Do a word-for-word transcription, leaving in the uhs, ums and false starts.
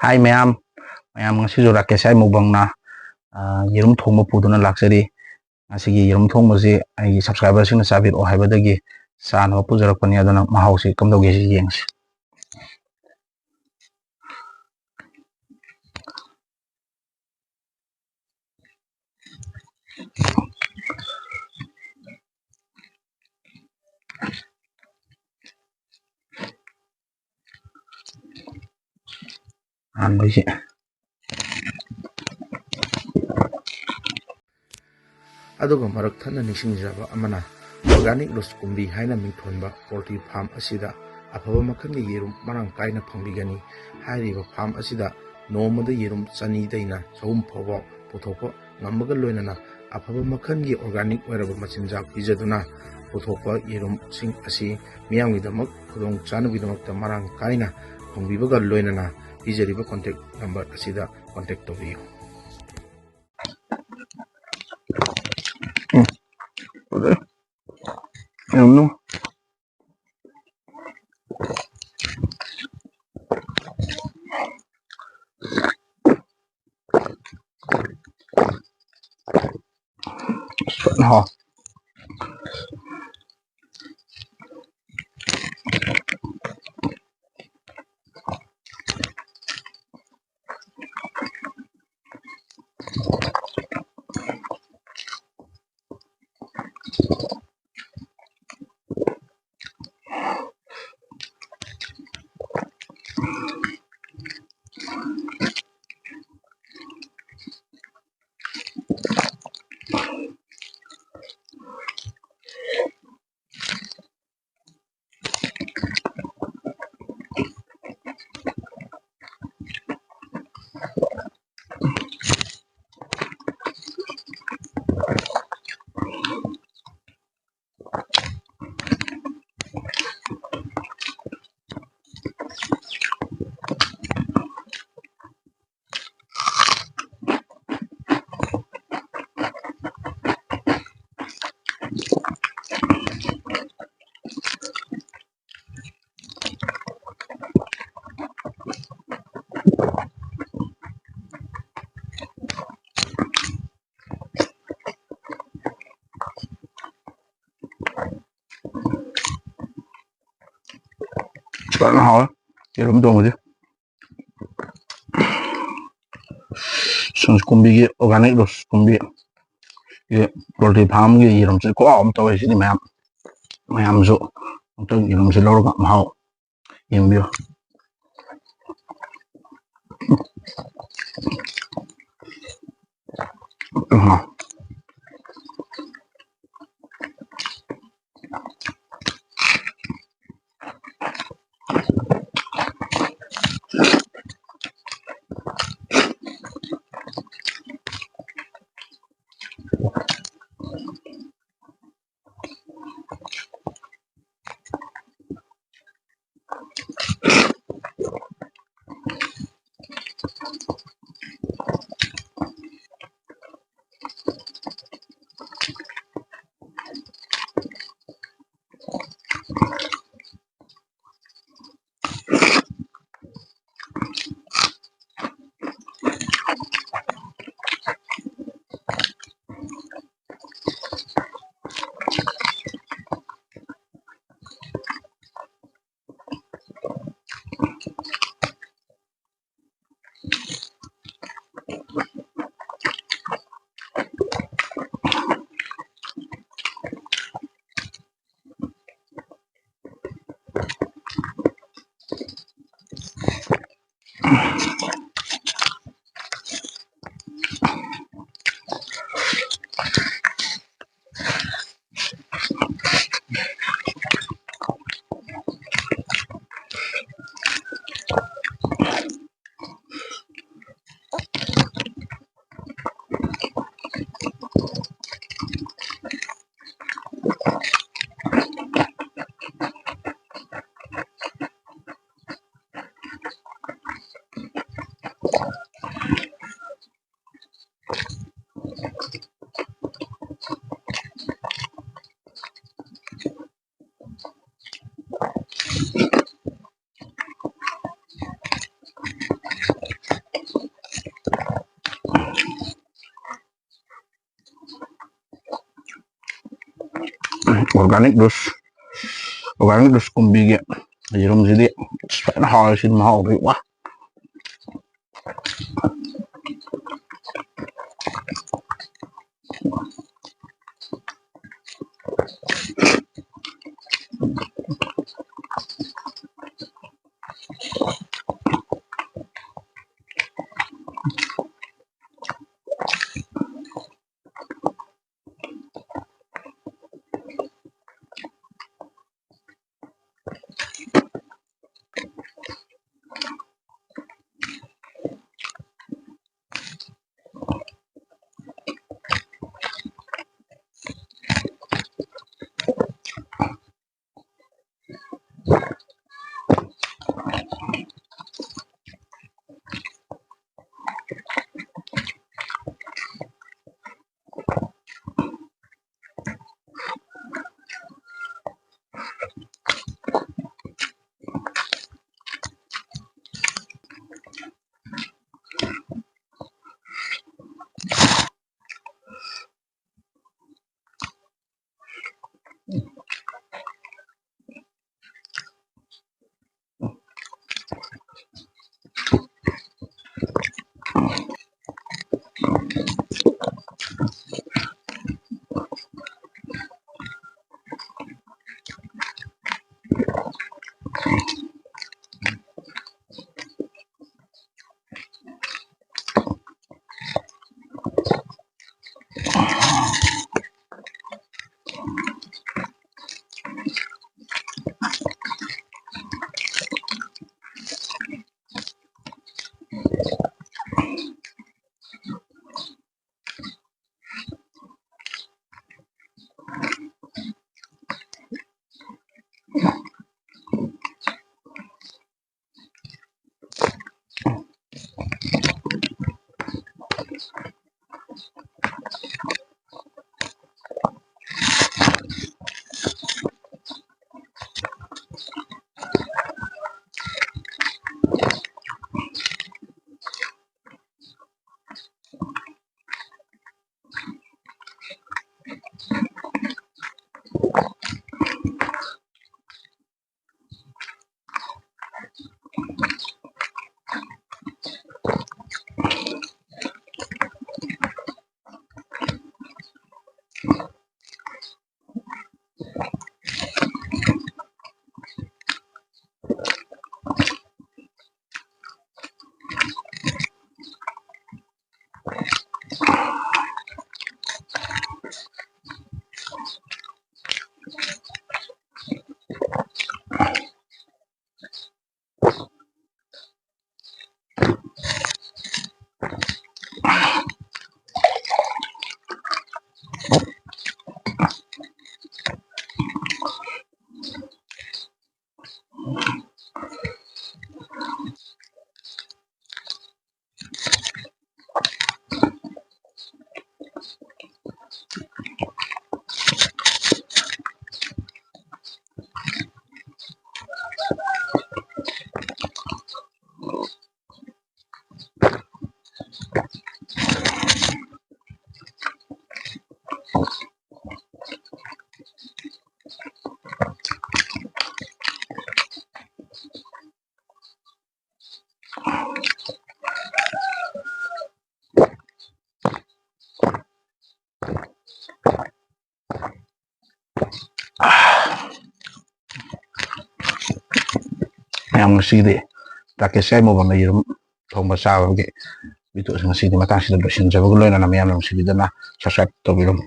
ꯍꯥꯏ ꯃꯌꯥꯝ, ꯃꯌꯥꯝ, ꯉꯁꯤꯁꯨ ꯔꯥꯀꯦꯁ ꯍꯥꯏ ꯃꯨꯛꯕꯥꯡꯅ, ꯑ, ꯌꯦꯔꯨꯝ ꯊꯣꯡꯕ ꯄꯨꯗꯨꯅ ꯂꯥꯛꯆꯔꯤ꯫ ꯉꯁꯤꯒꯤ ꯌꯦꯔꯨꯝ ꯊꯣꯡꯕꯁꯤ ꯑꯩꯒꯤ subscriberꯁꯤꯡꯅ ꯆꯥꯕꯤꯔꯛꯑꯣ ꯍꯥꯏꯕꯗꯒꯤ ꯆꯥꯅꯕ ꯄꯨꯖꯔꯛꯄꯅꯤ꯫ ꯑꯗꯨꯅ ꯃꯍꯥꯎꯁꯤ ꯀꯝꯗꯧꯒꯦ ꯁꯤ ꯌꯦꯡꯁꯤ꯫ ꯑꯍꯥꯟꯕꯩꯁꯦ꯫ ꯑꯗꯨꯒ ꯃꯔꯛ ꯊꯠꯅ ꯅꯤꯡꯁꯤꯡꯖꯕ ꯑꯃꯅ, organic ꯔꯨꯁꯀꯨꯝꯕꯤ ꯍꯥꯏꯅ ꯃꯤꯡꯊꯣꯟꯕ poultry farm ꯑꯁꯤꯗ ꯑꯐꯕ ꯃꯈꯜꯒꯤ ꯌꯦꯔꯨꯝ ꯃꯔꯥꯡ ꯀꯥꯏꯅ ꯐꯪꯕꯤꯒꯅꯤ꯫ ꯍꯥꯏꯔꯤꯕ farm ꯑꯁꯤꯗ ꯅꯣꯡꯃꯗ ꯌꯦꯔꯨꯝ ꯆꯅꯤꯗꯩꯅ ꯆꯍꯨꯝ ꯐꯥꯎꯕ ꯄꯨꯊꯣꯛꯄ ꯉꯝꯕꯒ ꯂꯣꯏꯅꯅ, ꯑꯐꯕ ꯃꯈꯜꯒꯤ organic ꯑꯣꯏꯔꯕ ꯃꯆꯤꯟꯖꯥꯛ ꯄꯤꯖꯗꯨꯅ ꯄꯨꯊꯣꯛꯄ ꯌꯦꯔꯨꯝꯁꯤꯡ ꯑꯁꯤ ꯃꯤꯌꯥꯝꯒꯤꯗꯃꯛ ꯈꯨꯗꯣꯡ ꯆꯥꯅꯕꯒꯤꯗꯃꯛꯇ ꯃꯔꯥꯡ ꯀꯥꯏꯅ ꯐꯪꯕꯤꯕꯒ ꯂꯣꯏꯅꯅ, ꯄꯤꯖꯔꯤꯕ contact number ꯑꯁꯤꯗ contact ꯇꯧꯕꯤꯌꯨ꯫ ꯎꯝ꯫ ꯐꯖꯔꯦ꯫ ꯌꯦꯔꯨꯝꯗꯣ꯫ ꯐꯖꯅ ꯍꯥꯎ꯫ ꯐꯖꯅ ꯍꯥꯎꯋꯦ ꯌꯦꯔꯨꯝ ꯊꯣꯡꯕꯁꯦ꯫ ꯁꯟꯁꯀꯨꯝꯕꯤꯒꯤ organic ꯔꯣꯁꯀꯨꯝꯕꯤ poultry farmꯒꯤ ꯌꯦꯔꯨꯝꯁꯦ ꯈꯨꯍꯥꯎ ꯑꯃ ꯇꯧꯋꯦ꯫ ꯁꯤꯗꯤ ꯃꯌꯥꯝ, ꯃꯌꯥꯝꯁꯨ ꯑꯝꯇꯪ ꯌꯦꯔꯨꯝꯁꯦ ꯂꯧꯔꯒ ꯃꯍꯥꯎ ꯌꯦꯡꯕꯤꯌꯨ꯫ ꯑꯍ꯫ ꯑꯣꯔꯒꯥꯅꯤꯛ ꯔꯨꯁ, ꯑꯣꯔꯒꯥꯅꯤꯛ ꯔꯨꯁ ꯀꯨꯝꯕꯤꯒꯤ ꯌꯦꯔꯨꯝꯁꯤꯗꯤ ꯑꯁ ꯐꯖꯅ ꯍꯥꯎꯔꯦ꯫ ꯁꯤꯗꯤ ꯃꯍꯥꯎꯗꯤ ꯋꯥ꯫ ꯃꯌꯥꯝ, ꯉꯁꯤꯒꯤꯗꯤ ꯔꯥꯀꯦꯁ ꯌꯥꯏꯃꯣꯕꯝꯅ ꯌꯦꯔꯨꯝ ꯊꯣꯡꯕ ꯆꯥꯕꯒꯤ video ꯉꯁꯤꯗꯤ ꯃꯇꯥꯡꯁꯤꯗ ꯂꯣꯏꯁꯤꯟꯖꯕꯒ ꯂꯣꯏꯅꯅ ꯃꯌꯥꯝꯅ ꯅꯨꯡꯁꯤꯕꯤꯗꯅ subscribe ꯇꯧꯕꯤꯔꯝꯃꯨ꯫